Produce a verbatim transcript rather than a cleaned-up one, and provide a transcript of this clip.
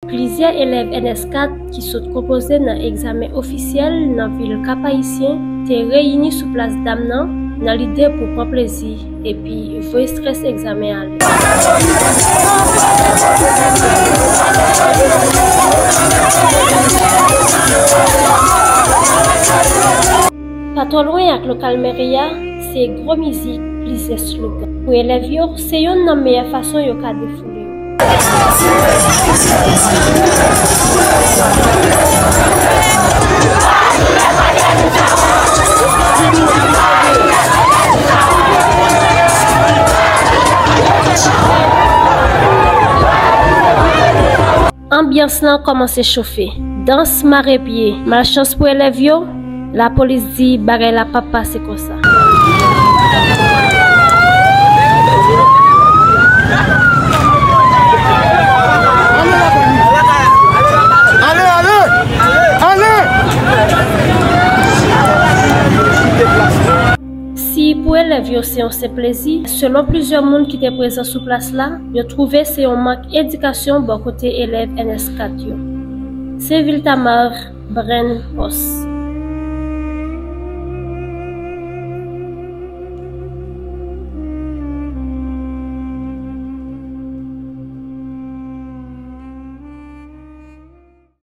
Plizyè elèv N S kat ki sot konpoze nan egzamen ofisyèl nan vil Kap Ayisyen te reyini sou plas Dam nan, nan lide pou pran plezi epi voye estrès egzamen ale. Pa twò lwen ak lokal meri a, se gwo mizik, plizyè slogan. Pou elèv yo, se youn nan meyè fason yo ka defoule yo. Anbyans lan kòmanse chofe. Dans mare pye. Malchans pou elèv yo, lapolis di bagay la p ap pase konsa. Ale, ale! Ale! Si pou elèv yo se yon senp plezi, selon plizyè moun ki te prezan sou plas la, yo twouve se yon mank edikasyon bò kote elèv N S kat yo. Céville Thamar, Brèn Pòs.